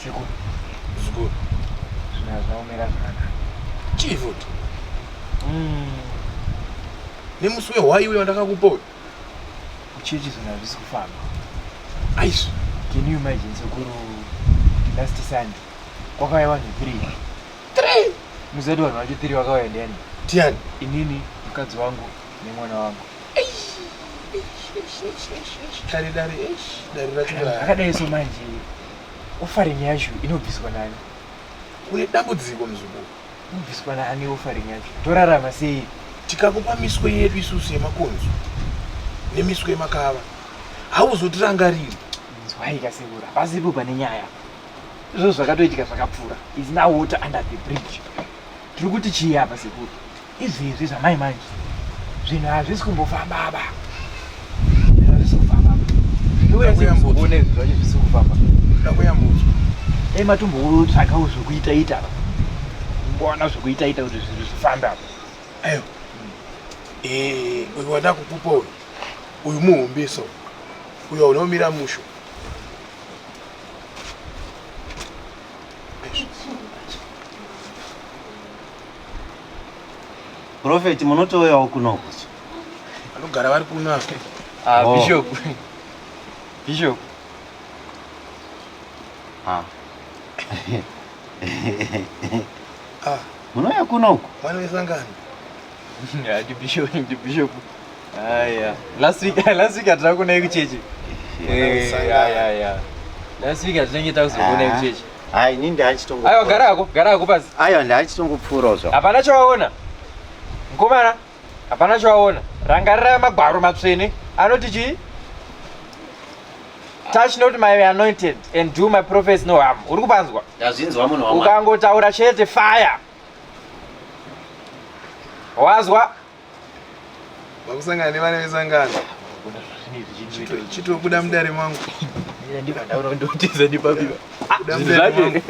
Sekuru. Muzukuru. Zvinhu hazvina zvakanaka. Chii futi? Nemusi wehwai uyo wandakakupa uyu. Kuchechi zvinhu hazvisi kufamba. Aizvi. Can you imagine sekuru last Sunday kwakauya vanhu 3. 3. Muzati vanhu vacho 3 vakauya ndiani? Ndiani? Inini, mukadzi wangu nemwana wangu. Dare dare dare racho rakadai so manje offering yacho inobviswa nani? Une dambudziko muzukuru. Inobviswa nani offering yacho? Torarama sei? Tikakupa miswe yedu isusu yemakonzo nemiswe yemakava hauzotirangariri. Inzwai kasekuru, hapasipo pane nyaya. Izvozvo zvakatoitika zvakapfuura. Is now water under the bridge. Tiri kuti chii apa sekuru? Izvezvi zvamai manje zvinhu hazvisi kumbofamba apa. Zvinhu hazvisi kufamba apa. Ndouya izvi zvacho zvisi kufamba. Ndakuyambutswa. Dai matombotsvakawo zvekuita ita apa. Mbowana zvekuita ita kuti zvinhu zvifambe apa. Ayo. Uyu wandakukupa uyu. Uyu muhombeso. Uyu unomira musho. Prophet munotouyawo kunoku. Vanogara vari kuno. Ah, oh. Bishop. Bishop. Ah. Ah. Munouya kunoku? Mwana wesangano. Yeah, ndi bishop, ndi bishop. Ah, yeah. Last week, last week hatina kuona kuchechi. Eh, yeah, yeah, yeah. Last week hatinenge takuzokuona kuchechi. Hai, ini ndachitongo. Aiwa, gara hako, gara hako pasi. Aiwa, ndachitongopfuurawo zvangu. Hapana chawaona. Mukomana, hapana chawaona. Rangarira magwaro matsvene anoti chii? Touch not my anointed and do my prophets no harm. Uri kupanzwa? Ndazvinzwa munhu waMwari. Ukangotaura chete fire. Wazwa? Vakusangana nevana vesangano. Chitobuda mudare mangu. Ndinotiza ndipapi. Buda mudare mangu.